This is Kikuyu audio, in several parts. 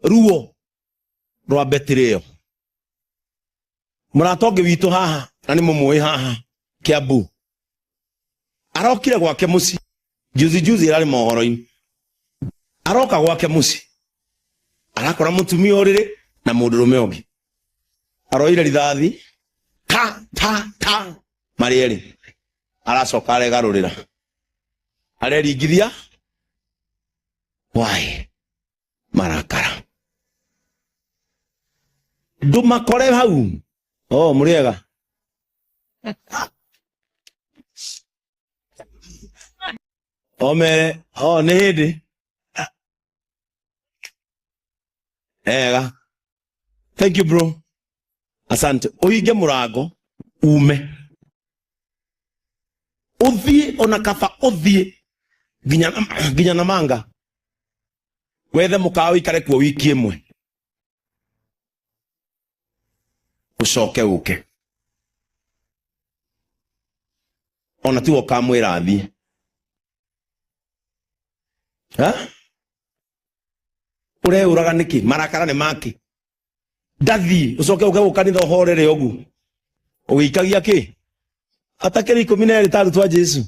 Ruo rwa betiri ĩyo. Mũrata ũngĩ witũ haha, na nĩ mũmũĩ haha Kiambu, arokire gwake mũciĩ juzi juzi, ĩrarĩ mohoro-inĩ. Aroka gwake mũciĩ, arakora mũtumia ũrĩrĩ na mũndũrũme ũngĩ, aroire rithathi ta ta ta marĩ erĩ. Aracoka aregarũrĩra, areringithia. Why? Marakara. Ndũmakore hau. Oh, mũrĩega. Omere, oh, nĩ hĩndĩ ega. Thank you, bro, asante. Ũhinge mũrango, ume, ũthiĩ, ona kaba ũthiĩ nginya na manga, wethe mũkawa ũikare kuo wiki ĩmwe, ũcoke ũke. Ona tiwe ũkamwĩra athiĩ. Ha? Ũreũraga nĩkĩ? Marakara nĩ make. Ndathiĩ, ũcoke ũke gũkanitha ũhorere ũguo ũgĩikagia kĩ atakĩrĩ 12 ta arutwo a Jesu.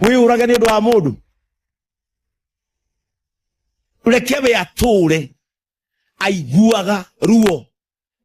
Wĩyũrage nĩ ũndũ wa mũndũ? Reke we atũre aiguaga ruo.